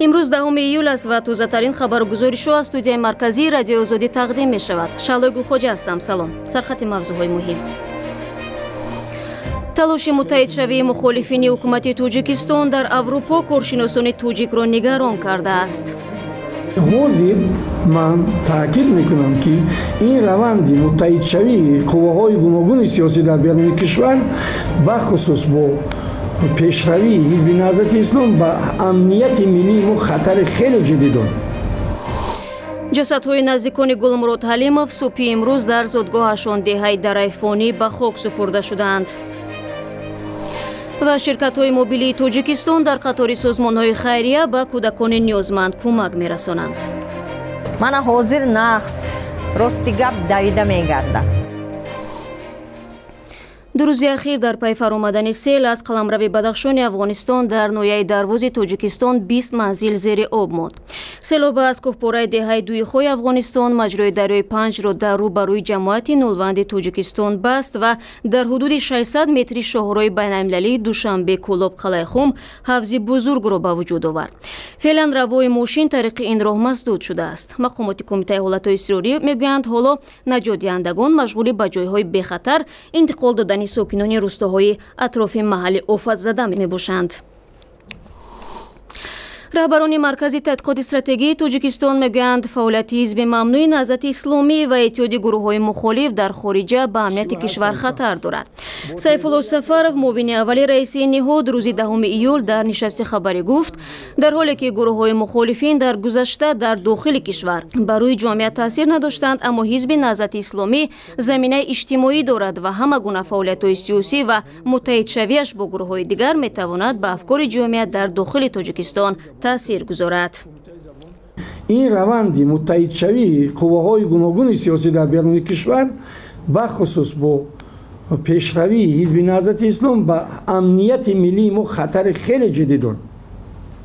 Имрӯз 10 июл аст ва тозатарин хабару гузоришҳо аз студияи марказии Радиои Озодӣ тақдим мешавад. Шаҳлои Гулхоҷа ҳастам. Салом. Сархати мавзӯъҳои муҳим. Талоши муттаҳидшавии мухолифини ҳукумати Тоҷикистон дар Аврупо коршиносони тоҷикро нигарон кардааст. Ҳозир ман таъкид мекунам, ки ин раванди муттаҳидшавии қувваҳои гуногуни сиёсӣ дар беруни кишвар, бахусус бо пешравии Ҳизби Наҳзати Ислом, ба амнияти миллии мо хатари хеле ҷиддӣ дорад. Ҷасадҳои наздикони Гулмурод Ҳалимов субҳи имрӯз дар зодгоҳашон, деҳаи Дарайфонӣ, ба хок супурда шудаанд. Ва ширкатҳои мобилии Тоҷикистон дар қатори созмонҳои хайрия ба кӯдакони ниёзманд кӯмак мерасонанд. Мана ҳозир нақс, рости гап, давида мегардад. Ду рӯзи ахир дар пайи фаромадани сел аз қаламрави Бадахшони Афғонистон дар ноҳияи Дарвози Тоҷикистон 20 манзил зери об монд. Селоба аз кӯҳпораи деҳаи Дуихои Афғонистон маҷрои дарёи Панҷро дар рӯ ба рӯи ҷамоати Нулванди Тоҷикистон баст ва дар ҳудуди 600 метри шоҳрои байналмилалии Душанбе Кӯлоб Қалайхум ҳавзи бузургро ба вуҷуд овард. Феълан равои мошин тариқи ин роҳ масдуд шудааст. Мақомоти Кумитаи ҳолатҳои изтирорӣ мегӯянд, ҳоло наҷотдиҳандагон машғули ба ҷойҳои бехатар интиқол додани сокинони рустоҳои атрофи маҳалли офатзада мебошанд. Раҳбарони Маркази тадқиқоти стратегии Тоҷикистон мегӯянд, фаъолияти ҳизби мамнӯи Наҳзати Исломӣ ва иттиҳоди гурӯҳҳои мухолиф дар хориҷа ба амнияти кишвар хатар дорад. Сайфулло Сафаров, муовини аввали раиси ин ниҳод, рӯзи 10 июл дар нишасти хабарӣ гуфт, дар ҳоле ки гурӯҳҳои мухолифин дар гузашта дар дохили кишвар ба рӯи ҷомеа таъсир надоштанд, аммо ҳизби Наҳзати Исломӣ заминаи иҷтимоӣ дорад ва ҳама гуна фаъолиятҳои сиёсӣ ва муттаҳидшавиаш бо гурӯҳҳои дигар метавонад ба афкори ҷомеа дар дохили Тоҷикистон таъсир гузорад. Ин раванди муттаҳидшавии қувваҳои гуногуни сиёсӣ дар беруни кишвар, бахусус бо пешравии Ҳизби Наҳзати Ислом, ба амнияти миллии мо хатари хеле ҷиддӣ дорад.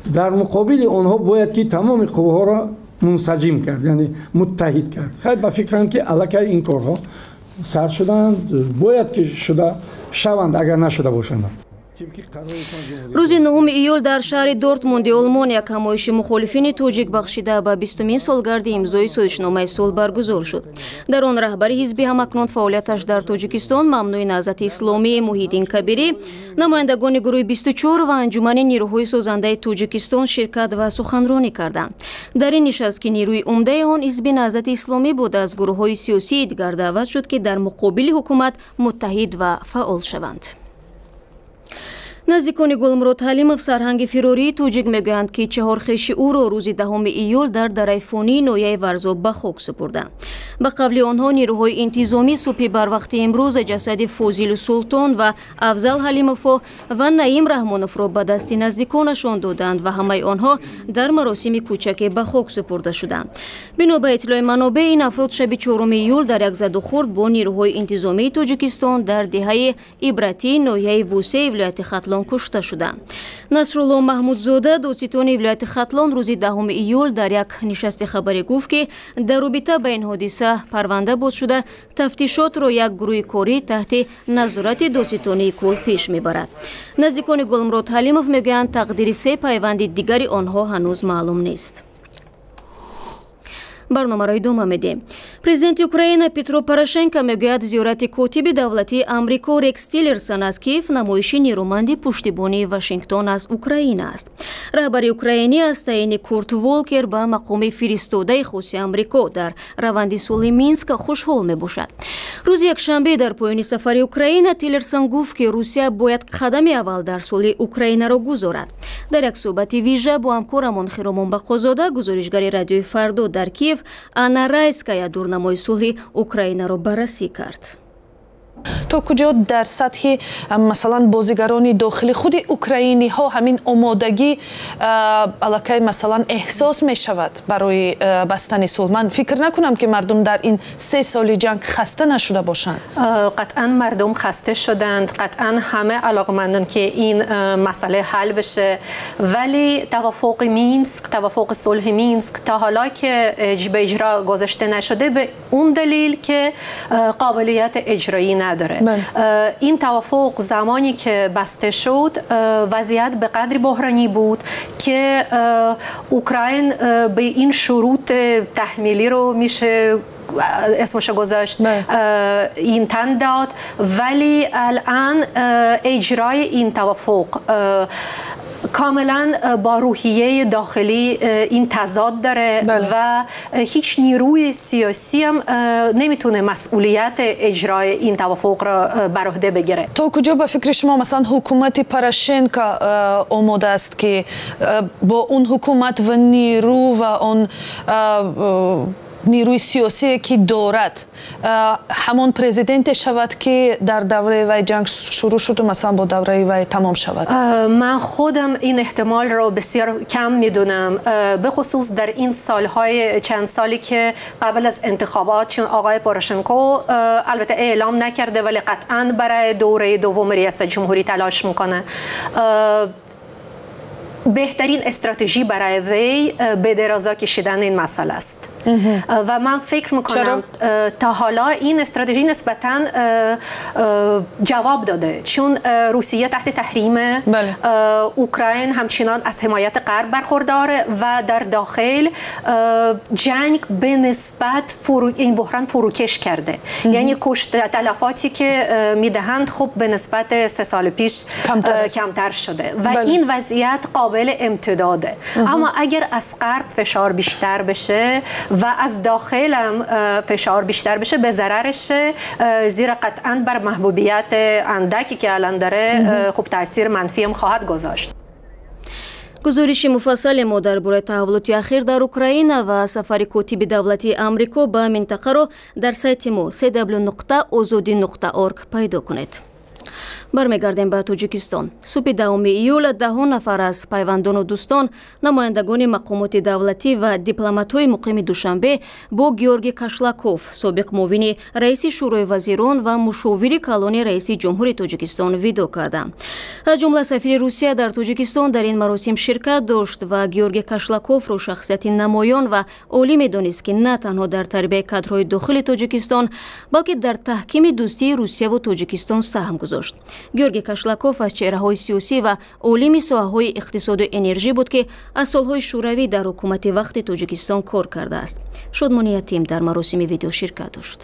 Дар муқобили онҳо бояд ки тамоми қувваҳоро мунсаҷим кард, яъне муттаҳид кард. Хай, ба фикрам, ки аллакай ин корҳо сар шуданд, бояд ки шуда шаванд, агар нашуда бошанд. Рӯзи 9 июл дар шаҳри Дортмунди Олмон як ҳамоиши мухолифини тоҷик, бахшида ба 20-умин солгарди имзои созишномаи сулҳ, баргузор шуд. Дар он раҳбари ҳизби ҳамакнун фаъолияташ дар Тоҷикистон мамнӯи Наҳзати Исломӣ Муҳиддин Кабирӣ, намояндагони гурӯҳи 24 ва Анҷумани нирӯҳои созандаи Тоҷикистон ширкат ва суханронӣ карданд. Дар ин нишаст, ки нирӯи умдаи он ҳизби Наҳзати Исломӣ буд, аз гурӯҳҳои сиёсии дигар даъват шуд, ки дар муқобили ҳукумат муттаҳид ва фаъол шаванд. Наздикони Гулмурод Ҳалимов, сарҳанги фирории тоҷик, мегӯянд, ки чаҳор хеши ӯро рӯзи 10 июл дар дараи Фонии ноҳияи Варзоб ба хок супурданд. Ба қавли онҳо, нирӯҳои интизомӣ субҳи барвақти имрӯз ҷасади Фозилу Султон ва Афзал Ҳалимовҳо ва Наим Раҳмоновро ба дасти наздиконашон доданд ва ҳамаи онҳо дар маросими кӯчаке ба хок супурда шуданд. Бино ба иттилои манобеъ, ин афрод шаби 4 июл дар як задухӯрд бо нирӯҳои интизомии Тоҷикистон дар деҳаи Ибратии ноҳияи Вусеи вилояти Хатлон кушта шуданд. Насрулло Маҳмудзода, додситони вилояти Хатлон, рӯзи 10 июл дар як нишасти хабарӣ гуфт, ки дар робита ба ин ҳодиса парванда боз шуда, тафтишотро як гурӯҳи корӣ таҳти назорати додситонии кул пеш мебарад. Наздикони Гулмурод Ҳалимов мегӯянд, тақдири се пайванди дигари онҳо ҳанӯз маълум нест. Барномаро идома медиҳем. Президенти Украина Петро Порошенко мегӯяд, зиёрати котиби давлатии Амрико Рекс Тиллерсон аз Киев намоиши нерӯманди пуштибонии Вашингтон аз Украина аст. Раҳбари украинӣ аз таъини Курт Волкер ба мақоми фиристодаи хоси Амрико дар раванди сулҳи Минск хушҳол мебошад. Рӯзи якшанбе дар поёни сафари Украина Тиллерсон гуфт, ки Русия бояд қадами аввал дар сулҳи Украинаро гузорад. Дар як суҳбати вижа бо ҳамкорамон Хиромон Бақозода, гузоришгари Радиои Фардо дар Киев Анна Райская дурнамои сулҳи Украинаро баррасӣ кард. То куҷо дар сатҳи, масалан, бозигарони дохили худи украиниҳо ҳамин омодагӣ аллакай, масалан, эҳсос мешавад барои бастани сулҳ? Ман фикр накунам, ки мардум дар ин 3 соли ҷанг хаста нашуда бошанд. قطعا مردم خسته شدند. قطعا همه علاقمندن که این مسئله حل بشه، ولی توافق مینسک، توافق صلح مینسک تا حالا که به اجرا گذاشته نشده، به اون دلیل که قابلیت اجرایی نداره. داره. این توافق زمانی که بسته شد وضعیت به قدری بحرانی بود که اوکراین به این شروط تحمیلی رو میشه اسمش گذاشت این تن داد، ولی الان اجرای این توافق کاملا با روحیه داخلی این تضاد داره. و هیچ نیروی سیاسی هم نمیتونه مسئولیت اجرای این توافق را بر عهده بگیره. تا کجا به فکر شما مثلا حکومت پاراشنکو آماده است که با اون حکومت و نیرو و اون نیروی سیاسی که دارد همان پرزیدنت شود که در دوره وی جنگ شروع شد و مثلا با دوره وی تمام شود؟ من خودم این احتمال رو بسیار کم میدونم، به خصوص در این سالهای چند سالی که قبل از انتخابات، چون آقای پوروشنکو البته اعلام نکرده ولی قطعا برای دوره دوم ریاست جمهوری تلاش میکنه. بهترین استراتژی برای وی به درازا کشیدن این مسئله است و من فکر میکنم تا حالا این استراتژی نسبتاً جواب داده، چون روسیه تحت تحریم، اوکراین همچنان از حمایت غرب برخورداره و در داخل جنگ به نسبت این بحران فروکش کرده. یعنی تلفاتی که میدهند خب به نسبت 3 سال پیش کمتر شده و این وضعیت قابل امتداده. اما اگر از غرب فشار بیشتر بشه و از داخل هم فشار بیشتر بشه به ضررش، زیرا قطعاً بر محبوبیت اندکی که الان داره خب تاثیر منفی هم خواهد گذاشت. Гузориши муфассали мо дар бораи таҳаввулоти ахир дар Украина ва сафари котиби давлатии Амрико ба минтақаро дар сайти мо cw.ozodi.org пайдо кунед. Бармегардем ба Тоҷикистон. Субҳи 10 июл даҳон нафар аз пайвандону дӯстон, намояндагони мақомоти давлатӣ ва дипломатҳои муқими Душанбе бо Георгий Кашлаков, собиқ муовини раиси Шӯрои вазирон ва мушовири калони раиси Ҷумҳури Тоҷикистон видо карданд. Аз ҷумла сафири Русия дар Тоҷикистон дар ин маросим ширкат дошт ва Георгий Кашлаковро шахсияти намоён ва олӣ медонист, ки на танҳо дар тарбияи кадрҳои дохили Тоҷикистон, балки дар таҳкими дӯстии Русияву Тоҷикистон саҳм гузошт. Георгий Кашлаков аз чеҳраҳои сиёсӣ ва олими соҳаҳои иқтисоду энержӣ буд, ки аз солҳои шӯравӣ дар ҳукумати вақти Тоҷикистон кор кардааст. Шодмони Ятим дар маросими видео ширкат дошт.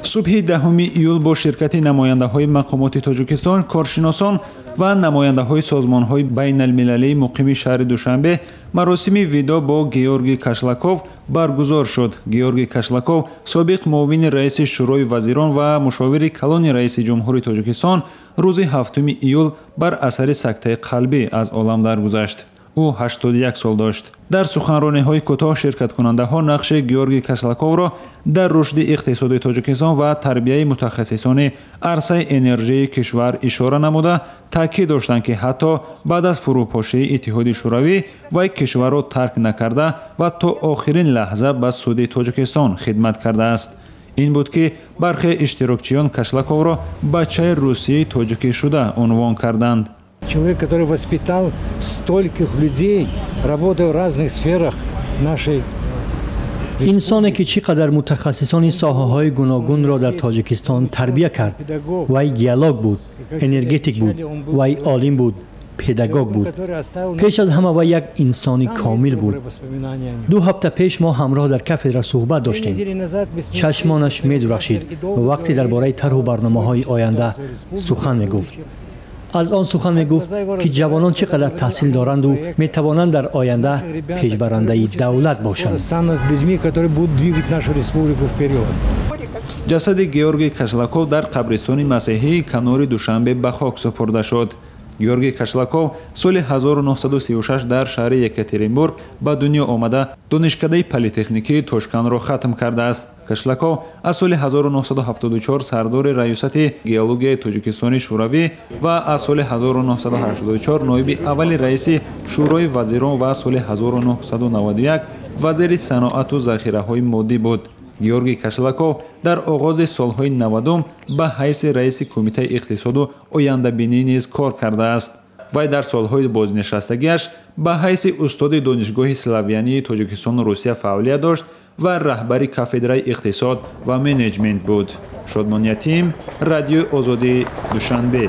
Субҳи 10 июл бо ширкати намояндаҳои мақомоти Тоҷикистон, коршиносон ва намояндаҳои созмонҳои байналмилалии муқими шаҳри Душанбе маросими видо бо Георгий Кашлаков баргузор шуд. Георгий Кашлаков собиқ муовини раиси Шӯрои вазирон ва мушовири калони раиси Ҷумҳури Тоҷикистон рӯзи 7 июл бар асари сактаи қалбӣ аз олам даргузашт. Ӯ 81 сол дошт. Дар суханрониҳои кӯтоҳ ширкаткунандаҳо нақши Георгий Кашлаковро дар рушди иқтисоди Тоҷикистон ва тарбияи мутахассисони арсаи энержии кишвар ишора намуда, таъкид доштанд, ки ҳатто баъд аз фурӯпошии Иттиҳоди Шӯравӣ вай кишварро тарк накарда ва то охирин лаҳза ба суди Тоҷикистон хидмат кардааст. Ин буд, ки бархе иштирокчиён Кашлаковро бачаи русии тоҷикӣ шуда унвон карданд. Человек, который воспитал стольких людей, работая в разных сферах нашей. Инсоне ки чӣ қадар мутахассисони соҳаҳои гуногунро дар Тоҷикистон тарбия кард. Вай геолог буд, энергетик буд, вай олим буд, педагог буд. Пеш аз ҳама вай як инсони комил буд. 2 ҳафта пеш мо ҳамроҳ дар кафедра суҳбат доштем. Чашмонаш медурахшид ва вақте дар бораи тарҳу барномаҳои оянда сухан мегуфт. Аз он сухан мегуфт, ки ҷавонон чӣ қадар таҳсил доранду метавонанд дар оянда пешбарандаи давлат бошанд. Ҷасади Георгий Кашлаков дар қабристони масеҳии канори Душанбе ба хок супурда шуд. Георгий Кашлаков соли 1936 дар шаҳри Екатеринбург ба дунё омада, донишкадаи политехникии Тошканро хатм кардааст. Кашлаков аз соли 1974 сардори раёсати геологияи Тоҷикистони Шӯравӣ ва аз соли 1984 ноиби аввали раиси Шӯрои вазирон ва соли 1991 вазири саноату захираҳои моддӣ буд. Георгий Кашлаков дар оғози солҳои 90 ба ҳайси раиси Кумитаи иқтисоду ояндабинӣ низ кор кардааст. Вай дар солҳои бознишастагиаш ба ҳайси устоди Донишгоҳи славянии Тоҷикистону Русия фаъолият дошт ва раҳбари кафедраи иқтисод ва менеҷмент буд. Шодмон Ятим, Радиои Озодӣ, Душанбе.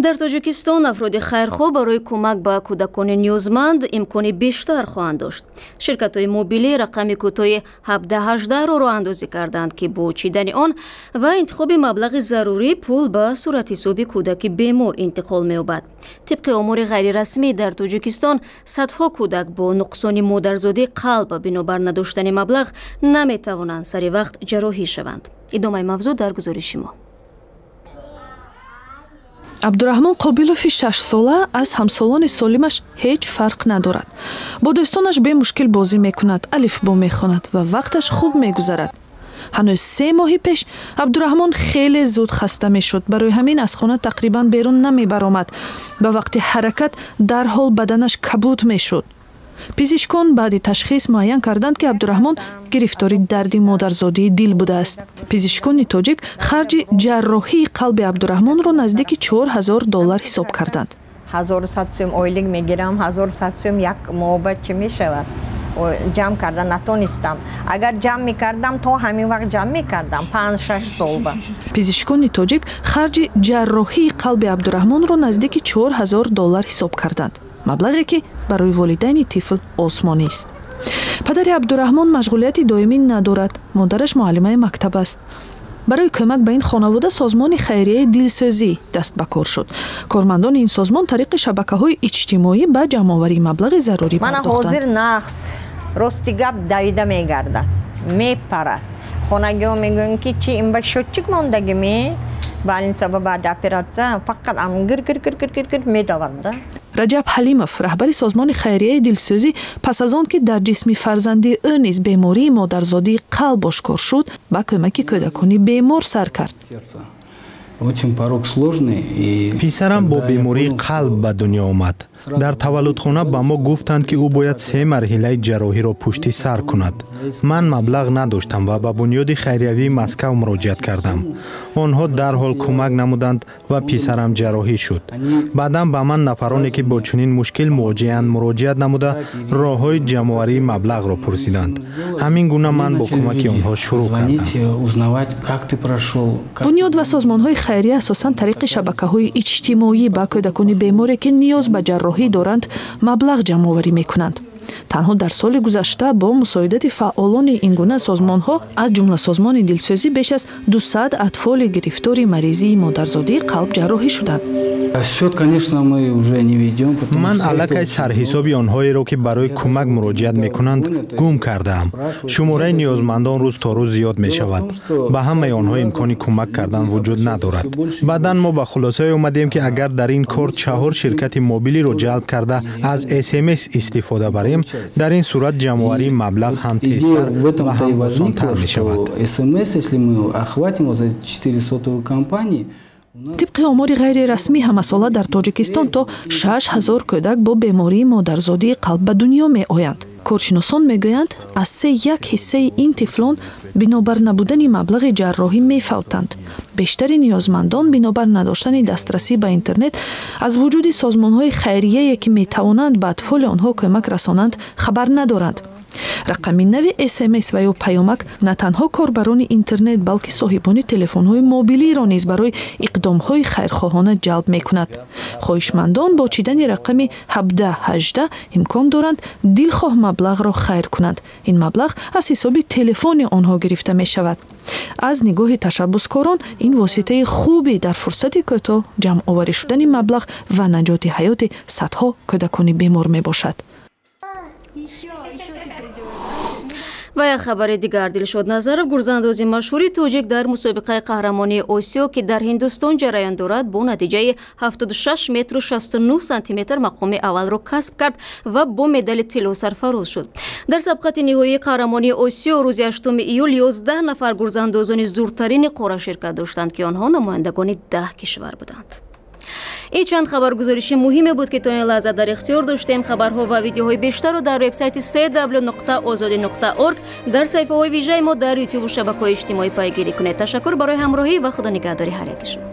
Дар Тоҷикистон афроди хайрхоҳ барои кӯмак ба кӯдакони ниёзманд имкони бештар хоҳанд дошт. Ширкатҳои мобилӣ рақами кӯтоҳи 1718-ро роҳандозӣ карданд, ки бо чидани он ва интихоби маблағи зарурӣ пул ба суратҳисоби кӯдаки бемор интиқол меёбад. Тибқи омори ғайрирасмӣ, дар Тоҷикистон садҳо кӯдак бо нуқсони модарзодии қалб бинобар надоштани маблағ наметавонанд сари вақт ҷарроҳӣ шаванд. Идомаи мавзӯъ дар гузориши мо. Абдураҳмон Қобилови 6-сола аз ҳамсолони солимаш ҳеҷ фарқ надорад. Бо дӯстонаш бемушкил бозӣ мекунад, алифбо мехонад ва вақташ хуб мегузарад. Ҳанӯз 3 моҳи пеш Абдураҳмон хеле зуд хаста мешуд. Барои ҳамин аз хона тақрибан берун намебаромад. Ба вақти ҳаракат дарҳол баданаш кабуд мешуд. Пизишкон баъди ташхис муайян карданд, ки Абдураҳмон гирифтори дарди модарзодии дил будааст. Пизишкони тоҷик харҷи ҷарроҳии қалби Абдураҳмонро наздики $4000 ҳисоб карданд. 1100 сум ойлик мегирам, 1100 сум як моҳба чӣ мешавад? Ҷамъ карда натонистам. Агар ҷамъ мекардам, то ҳамин вақт ҷамъ мекардам, 5-6 солба. Пизишкони тоҷик харҷи ҷарроҳии қалби Абдураҳмонро наздики $4000 ҳисоб карданд. Маблағе ки барои волидайни тифл осмонист. Падари Абдураҳмон машғулияти доимӣ надорад. Модараш муаллимаи мактаб аст. Барои кӯмак ба ин хонавода созмони хайрияи Дилсӯзӣ даст ба кор шуд. Кормандони ин созмон тариқи шабакаҳои иҷтимоӣ ба ҷамъоварии маблағи зарурӣ пардохтанд. Мана ҳозир нақс, рости гап, давида мегардад, мепарад. Хонагиҳо мегӯянд, ки чи ин ба счётчик мондагӣ ме? Больница ба баъди оператсия фақат ам гир гир гир гир гир гир медавад. Раҷаб Ҳалимов, раҳбари созмони хайрияи Дилсӯзӣ, пас аз он ки дар ҷисми фарзанди ӯ низ бемории модарзодии қалб ошкор шуд, ба кӯмаки кӯдакони бемор сар кард. Писарам бо бемории қалб ба дунё омад. Дар таваллудхона ба мо гуфтанд, ки ӯ бояд 3 марҳилаи ҷарроҳиро пушти сар кунад. Ман маблағ надоштам ва ба бунёди хайриявии Москав муроҷиат кардам. Онҳо дарҳол кӯмак намуданд ва писарам ҷарроҳӣ шуд. Баъдан ба ман нафароне, ки бо чунин мушкил мувоҷиҳанд, муроҷиат намуда роҳҳои ҷамъоварии маблағро пурсиданд. Ҳамин гуна ман бо кӯмаки онҳо шурӯъ кардам. Бунёд ва созмонҳои хайрия асосан тариқи шабакаҳои иҷтимоӣ ба кӯдакони беморе, ки ниёз ба ҷарроҳӣ доранд, маблағ ҷамъоварӣ мекунанд. Танҳо дар соли гузашта бо мусоидати фаъолони ин гуна созмонҳо, аз ҷумла созмони Дилсӯзӣ, беш аз 200 атфоли гирифтори маризии модарзодии қалб ҷарроҳӣ шуданд. Ман аллакай сарҳисоби онҳоеро, ки барои кӯмак муроҷиат мекунанд, гум кардаам. Шумораи ниёзмандон рӯз то рӯз зиёд мешавад. Ба ҳамаи онҳо имкони кӯмак кардан вуҷуд надорад. Баъдан мо ба хулосае омадем, ки агар дар ин кор 4 ширкати мобилиро ҷалб карда аз СМС истифода барем, дар ин сурат ҷамъоварии маблағ ҳам тезтар ва ҳам осонтар мешавад. Тибқи омори ғайрирасмӣ, ҳамасола дар Тоҷикистон то 6000 кӯдак бо бемории модарзодии қалб ба дунё меоянд. Коршиносон мегӯянд, аз 3-1 ҳиссаи ин тифлон бинобар набудани маблағи ҷарроҳӣ мефавтанд. Бештари ниёзмандон бинобар надоштани дастрасӣ ба интернет аз вуҷуди созмонҳои хайрияе, ки метавонанд ба атфоли онҳо кӯмак расонанд, хабар надоранд. Рақами нави СМС ва ё паёмак на танҳо корбарони интернет, балки соҳибони телефонҳои мобилиро низ барои иқдомҳои хайрхоҳона ҷалб мекунад. Хоҳишмандон бо чидани рақами 1718 имкон доранд дилхоҳ маблағро хайр кунанд. Ин маблағ аз ҳисоби телефони онҳо гирифта мешавад. Аз нигоҳи ташаббускорон ин воситаи хубе дар фурсати кӯтоҳ ҷамъоварӣ шудани маблағ ва наҷоти ҳаёти садҳо кӯдакони бемор мебошад. Ва як хабари дигар. Дилшод Назаров, гурзандози машҳури тоҷик, дар мусобиқаи қаҳрамонии Осиё, ки дар Ҳиндустон ҷараён дорад, бо натиҷаи 76 метру 69 сантиметр мақоми аввалро касб кард ва бо медали тилло сарфароз шуд. Дар сабқати ниҳоии қаҳрамонии Осиё рӯзи 8 июл 11 нафар гурзандозони зуртарини қора ширкат доштанд, ки онҳо намояндагони 10 кишвар буданд. Ин чанд хабаргузориши муҳиме буд, ки то ин лаҳза дар ихтиёр доштем. Хабарҳо ва видеоҳои бештарро дар вебсайти cw.ozodi.org, дар саҳифаҳои вижаи мо дар ютубу шабакаҳои иҷтимоӣ пайгирӣ кунед. Ташаккур барои ҳамроҳӣ ва худо нигаҳдори ҳар яки шумо.